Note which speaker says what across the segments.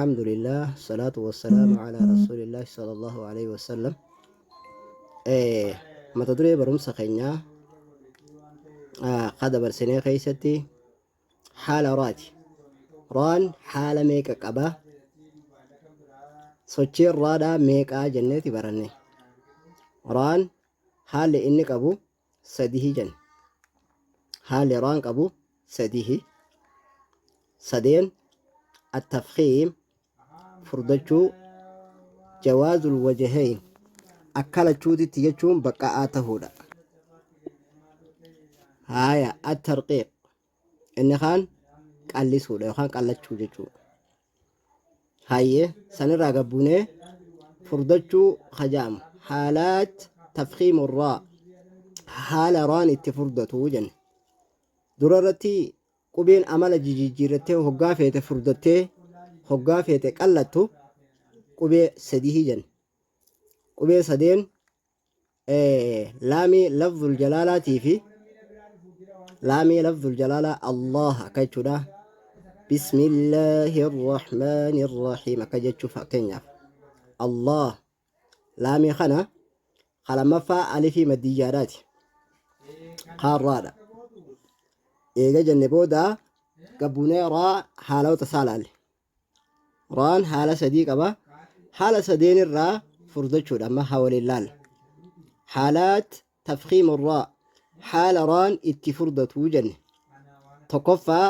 Speaker 1: Alhamdulillah, salaatu wassalaamu ala rasuulillah sallallahu alaihi wasallam. Mata duree barumsa keenyaa ka dabarsinee keessatti haala raati. Raan haala meeqa qaba? Sochiin raadhaa meeqaa jenneeti baranne. Raan haalli inni qabu sadihi jenne. Haalli raan qabu sadihi. Sadeen attafkiim furdachuu jawaazul wajahayn akka lachuutitti jechuun baqqa'aa tahuudha. Haaya attarqiiq inni kaan qallisuudha yookaan qallachuu jechuudha. Hayyee sanirraa gabbuunee furdachuu hajaamu haalaat tafkiimu raa haala raan itti furdatu jenne. Dura irratti qubeen amala jijijjiirrattee hoggaa feete furdattee hoggaa feete qallattu qubee sadihii jenne. Qubee sadeen laamii lafzul jalaalaatii fi laamii lafzul jalaalaa Allah akka jechuudha. Bismillaahi rrahmaani rrahiim akka jechuu fakkeenyaaf Allah laamii kana ka lammaffaa alifii maddiyyaadhaati. Kaarraadha. Eega jenne booda gabbuunee raa haalota isaa laalle. Raan haala sadii qaba. Haala sadeen irraa furdachuudha amma haa waliin laalla. Haalaat tafkiimu raa haala raan itti furdatuu jenne. Tokkoffaa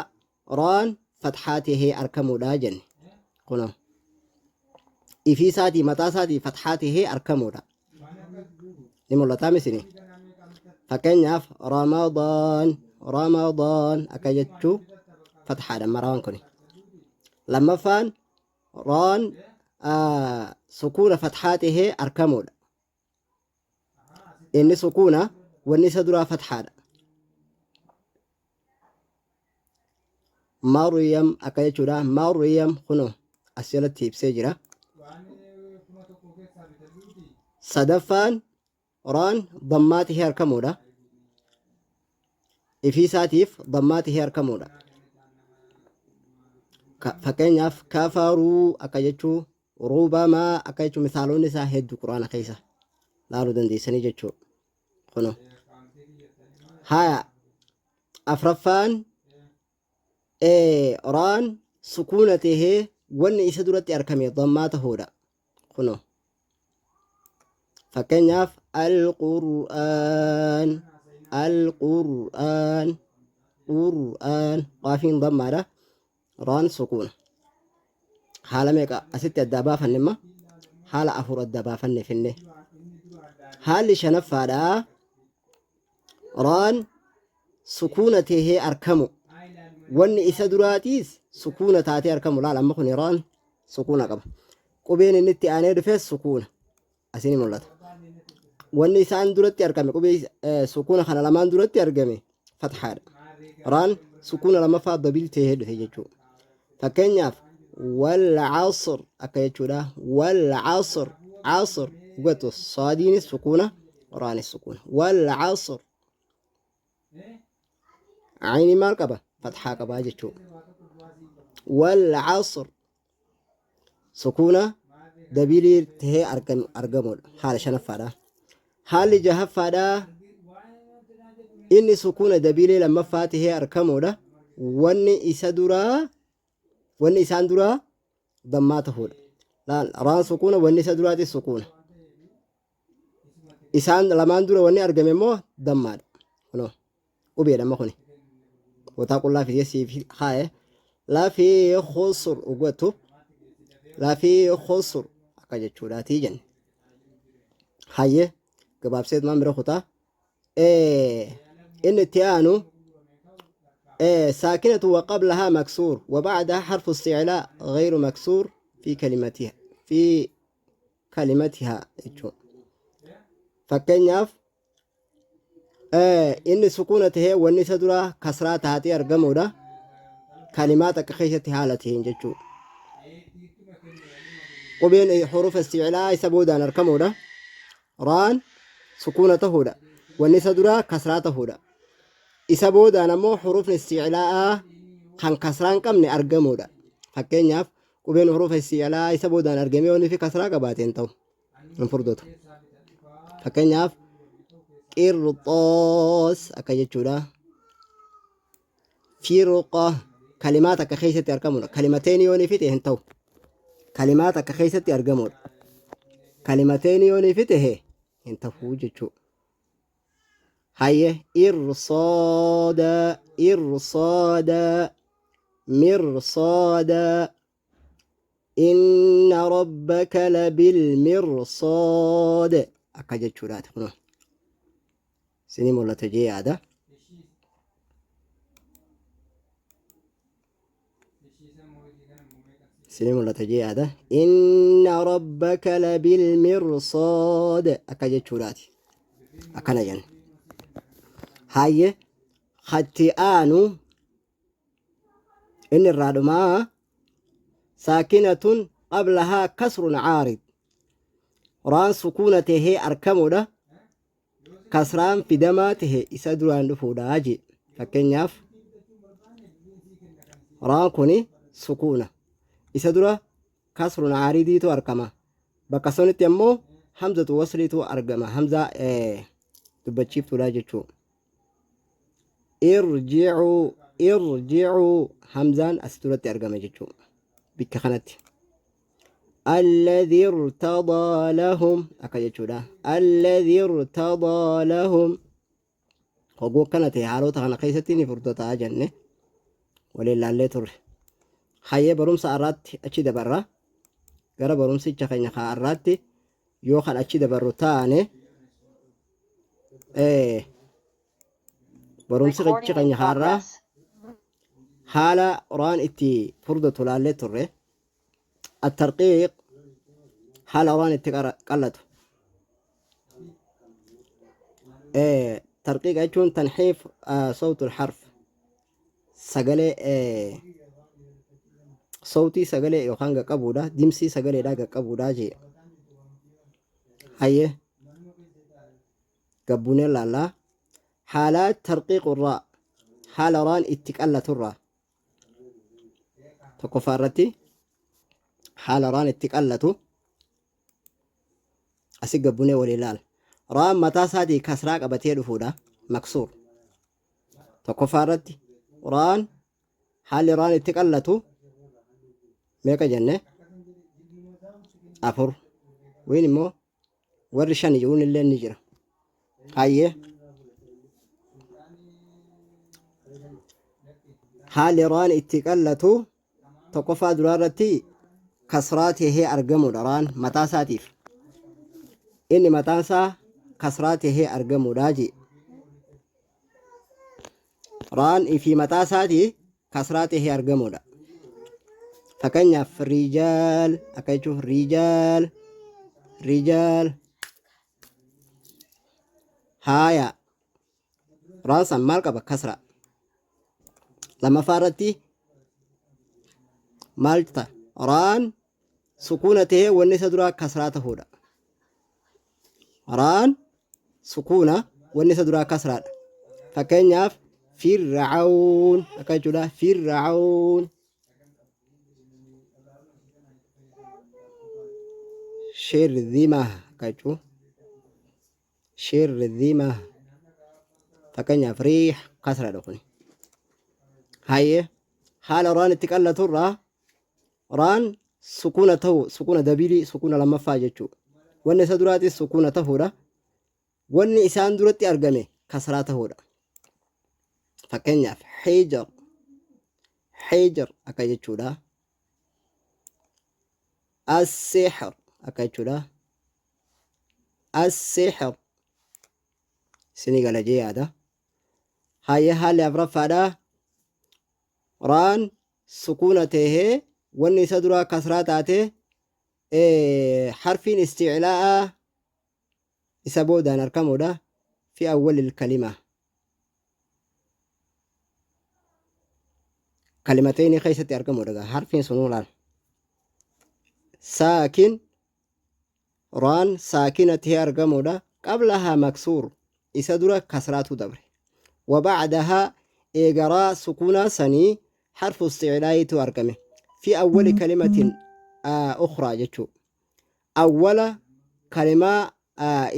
Speaker 1: raan fatxaa tahee arkamuudha jenne. Kunoo. Ifii isaatii mataa isaatii fatxaa tahee arkamuudha. Ni mul'ataa misini. Fakkeenyaaf Ramadaan Ramadaan akka jechuu fatxaadha maraan kuni. Lammaffaan raan sukuuna fatxaa tahee arkamuudha. Inni sukuuna wanni isa duraa fatxaadha. Maryam akka jechuudha. Maryam kunoo as jalatti ibsee jira. Sadaffaan raan dammaa tahee arkamuudha. Ifii isaatiif dammaa tahee arkamuudha. Fakkeenyaaf kafaruu akka jechuu ruubamaa akka jechuu misaalonni isaa hedduu quraana keessa laaluu dandeessanii jechuudha. Kunoo. Haya afraffaan raan sukuuna tahee wanni isa duratti argame dammaa tahuudha. Kunoo. Fakkeenyaaf alqur'aan alqur'aan qur'aan qaafiin dammaadha. Raan sukuuna. Haala meeqa asitti addaa baafanne imma haala afur adda baafanne finne. Haalli shanaffaadha. Raan sukuuna tahee arkamu. Wanni isa duraatiis sukuuna taatee arkamu. Laal amma kun raan sukuuna qaba. Qubeen inni itti aanee dhufes sukuuna. Asii ni mul'ata. Wanni isaan duratti argame qubee sukuuna kana lamaan duratti argame fathaadha. Raan sukuuna lammaffaa dabil ta'ee dhufe jechuudha. Fakkeenyaaf wal asr akka jechuudha. Wal asr asr hubatu saadiinis sukuuna raanis sukuuna. Wal asr ayni maal qaba? Fathaa qabaa jechuudha. Wal asr sukuuna dabilii tahee argamuudha. Haala shanaffaadha. Haalli jahaffaadha. Inni sukuuna dabilii lammaffaa tahee argamuudha. Wanni isa duraa wanni isaan duraa dammaa tahuudha. Laal raan sukuuna wanni isa duraatis sukuuna. Isaan lamaan dura wanni argame immoo dammaadha. Kunoo qubeedha amma kuni. Bootaa qullaa fidee siif haa'e. Lafii khusur ugatu. Lafii khusur akka jechuudhaatii jenne. Hayyee gabaabseet maan bira kutaa. Inni itti aanu ساكنة وقبلها مكسور وبعدها حرف استعلاء غير مكسور في كلمتها في kalimatiha jechuudha. Fakkeenyaaf inni sukuuna tahee wanni isa duraa kasraa taatee argamuudha. Kalimaa takka keessatti haala taheen jechuudha. Qubeen hurufa isti'laa isa boodaan argamuudha. Raan sukuuna tahuudha. Wanni isa duraa kasraa tahuudha. Isa boodaan ammoo hurufni isti'laa kan kasraa hin qabne argamuudha. Fakkeenyaaf Qubeen hurufa isti'laa isa boodaan argamee yoonii fi kasraa qabaate hin ta'u. Hin furdatu. Fakkeenyaaf qirxoos akka jechuudha. Firqa kalimaa takka keessatti argamudha. Kalimateen yoonii fi ta'e hin ta'u. Kalimaa takka keessatti argamudha. Kalimateen yoonii fi ta'e hin ta'u jechuudha. Haye irsaada irsaada mirsaada inna rabbaka labilmirsaad akka jechuudhaati kunoo isinii mul'ata jee yaada. Isinii mul'ata jee yaada. Inna rabbaka labilmirsaad akka jechuudhaati. Akkana jenna. Hayyee hatti aanu inni irraa dhumaa saakinatun qablahaa kasrun caarid raan sukuuna tahee arkamuudha kasraan fidamaa tahe isa duraan dhufuudha jee fakkeenyaaf raan kuni sukuuna isa dura kasrun caaridiitu argama bakka sanitti ammoo hamzatu wasliitu argama hamzaa dubbachiiftuudha jechuu irji'uu irji'uu hamzaan as duratti argama jechuu bikka kanatti alladhi irtadaa lahum akka jechuudha alladhi irtadaa lahum hogguu akkana ta'e haalota kana keessatti ni furdataa jenne waliin laallee turre hayyee barumsa har'aatti achi dabarra gara barumsicha keenya kaa har'aatti yoo kan achi dabarru taane barumsi
Speaker 2: Recording in
Speaker 1: keenya har'aa
Speaker 2: progress.
Speaker 1: haala Qur'aan itti furdatu laallee turre attarqiiq haala Qur'aan itti qallatu tarqiiqa jechuun tanxiif sawtul harf sagalee sawtii sagalee yookaan qaqqabuudha dimsii sagaleedhaa qaqqabuudha jee hayyee gabbuunee laallaa haala tarqiiqurraa haala raan itti qallaturraa tokkoffaa irratti haala raan itti qallatu asi gabbunee walii laala raan mataa isaatii kasraa qabatee dhufuudha maksuur tokkoffaa irratti raan haalli raan itti qallatu meeqa jenne afur wayin immoo warri shan jiruun illee ni jira hayyee haalli raan itti qallatu tokkoffaa duraa irratti kasraa tahee argamuudha raan mataa isaatiif inni mataan isaa kasraa tahee argamuudha jee raan fi mataa isaatii kasraa tahee argamuudha fakkeenyaaf rijaal akka jechuun rijaal rijaal haaya raan san maal qaba kasra lammaffaa irratti maal ta'a raan sukuuna tahee wanni isa duraa kasraa tahuudha raan sukuuna wanni isa duraa kasraadha fakkeenyaaf fir'aun akka jechuudha fir'aun shirdhima akka jechuu shirdhima fakkeenyaaf riix kasraadha kuni hayyee haala raan itti qallaturraa raan sukuuna ta'u sukuuna dabilii sukuuna lammaffaa jechuudha wanni isa duraatis sukuuna ta'uudha wanni isaan duratti argame kasraa ta'uudha fakkeenyaaf hijar hijar akka jechuudha as-sihr akka jechuudha as-sihr isinii gala jee yaada hayyee haalli afraffaadha raan sukuuna tahee wanni isa duraa kasraa taate harfiin isticlaa'a isa boodaan argamuudha fi awwalil kalima kalimateenii keessatti argamuudha harfiin sunuu laal saakin raan saakina tahee argamuudha qablahaa maksuur isa dura kasraatu dabre wabacdahaa eegaraa sukuunaa sanii harfu isticlaa'itu argame fi Fi awwali kalimatin ukhraa jechuu. Awwala kalimaa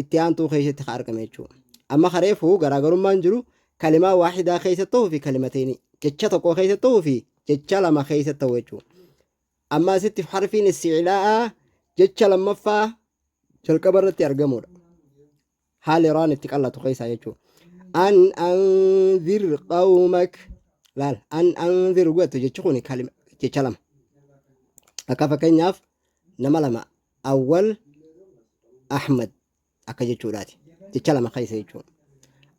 Speaker 1: itti aantuu keessatti ka argame jechuu. Amma kareefu garaagarummaan jiru kalimaa waahidaa keessa ta'uu fi kalimateenii jecha tokko keessa ta'uu fi jecha lama keessa ta'u jechuu. Amma asitti harfiin isti'laa'aa jecha lammaffaa jalqaba irratti argamuudha. Haalli raan itti qallatu keessaa jechuudha. An anzir qawmak laal an anzir godhatu jechi kun kalima jecha lama. Akka fakkeenyaaf nama lama awwal Ahmad akka jechuudhaati. Jecha lama keessa jechuudha.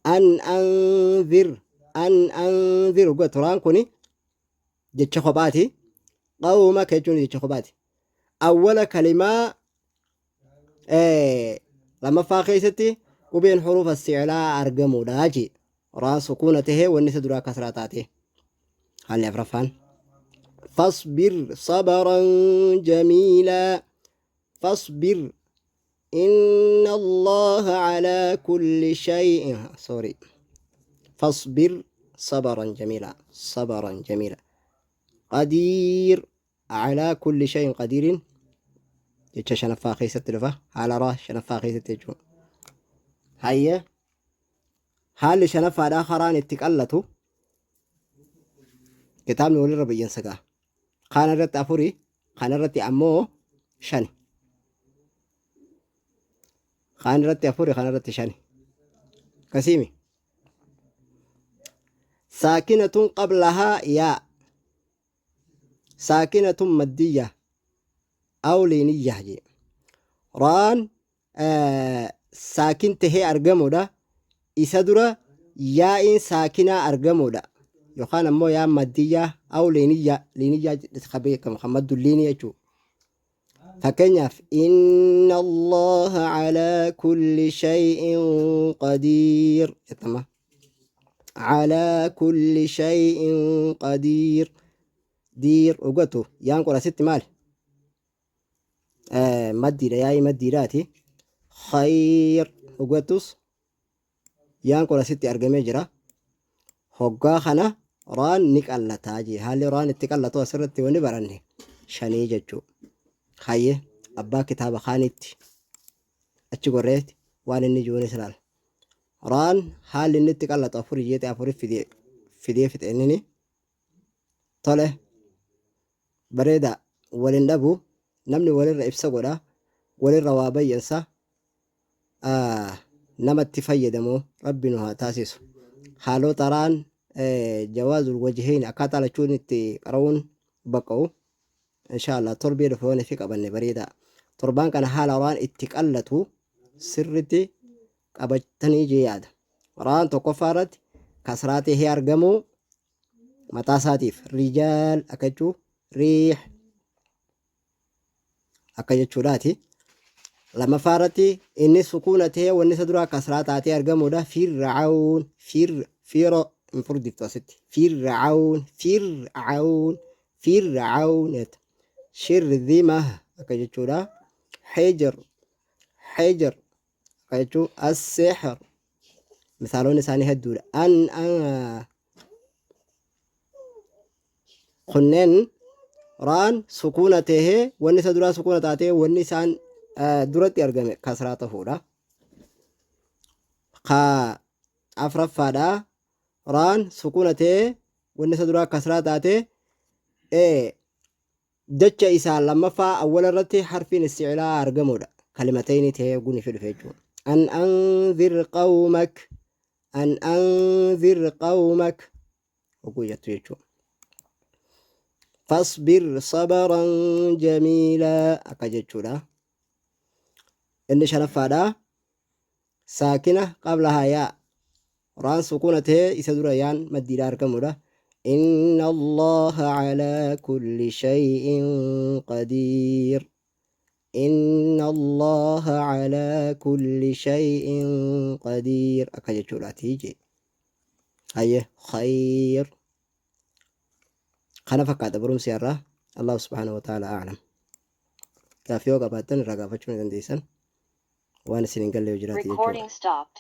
Speaker 1: An anzir an anzir godhatu raan kuni jecha kophaati. Qawmaka jechuun jecha kophaati. Awwala kalimaa lammaffaa keessatti qubeen hurufa isti'laa argamuudha jee. Raan sukuuna tahee wanni isa duraa kasraa taate. Haalli afraffaan. Fasbir sabaran jamiilaa. Fasbir inna Allaha calaa kulli shay'in. Sorry. Fasbir sabaran jamiilaa. Sabaran jamiilaa. Qadiir Alaa kulli shay'in qadiiriin jecha shanaffaa keessatti dhufa. Haala raa shanaffaa keessatti jechuudha. Hayyee haalli shanaffaadhaa karaan itti qallatu kitaabni walirra bayyansa ga'a. Kaan irratti afuri, kan irratti ammoo shani. Kaan irratti afuri, kan irratti shani. Kasiimi. Saakinatun qablahaa yaa. Saakinatun maddiyya aw liiniyya jee. Raan saakin tahee argamuudha. Isa dura yaa'iin saakinaa argamuudha. Yookaan ammoo yaan maddiyyaa aw liiniyya liiniyyaa kan beekamu kan maddu liinii jechuudha. Fakkeenyaaf inna Allaha calaa kulli shay'in qadiir jettama. Calaa kulli shay'in qadiir diir dhugatu yaan kun asitti maali? Maddiidha yaa'ii maddiidhaati. Khayr dhugatus Yaan kun asitti argamee jira. Hoggaa kana raan ni qallataa jee. Haalli raan itti qallatu asirratti wani baranne shanii jechuu. Hayyee abbaa kitaaba kaaniitti achi gorreetti waan inni jiruunis ilaala. Raan haalli inni itti qallatu afurii jeete afurii fidee fidee fixe innini. Tole bareedaa walin dhabu namni walirra ibsa godha walirra waa bayyansa nama itti fayyadamu rabbi nu haa taasisu. Haalota raan jawaazul wajheen akkaataa lachuun itti qara'uun baqa'u insha Allah torbee dhufe waan ifi qabanne bareedaa. Torbaan kana haala raan itti qallatu sirritti qabatanii jee yaada. Raan tokkoffaa irratti kasraa tahee argamuu mataa isaatiif rijaal akka jechuu riix akka jechuudhaati. Lammaffaa irratti inni sukuuna ta'ee wanni isa duraa kasraa taatee argamuudha. Fir'aawun fir firo hin furdiftu asitti. Fir'aawun fir'aawun fir'aawun jetta. Shirdhima akka jechuudha. Hijr hijr akka jechuu as-sihr misaalonni isaanii hedduudha. An kunneen raan sukuuna tahee wanni isa duraa sukuuna taatee wanni isaan duratti argame kasraa tahuudha. Ka afraffaadha raan sukuuna tahee wanni isa duraa kasraa taatee Jecha isaa lammaffaa awwala irratti harfiin isti'laa argamuudha. Kalimatayni ta'ee guni fi dhufe jechuudha. An anzir qawmak an anzir qawmak hogguu jettu jechuudha. Fasbir sabaran jamiilaa akka jechuudha. Inni shanaffaadha. Saakina qablahaa yaa. Raan sukuuna ta'ee isa dura yaan maddiidha argamudha. Inna Allaha calaa kulli shay'in qadiir. Inna Allaha calaa kulli shay'in qadiir. Akka jechuudhaati jee. Hayyee khayr. Kana fakkaata barumsi har'aa. Allahu subhaanahu wa ta'ala a'lam. Gaaffii yoo qabaattan irraa gaafachuu ni dandeessan. Waan isin hin galle yoo jiraate jechuudha.
Speaker 2: Recording stopped.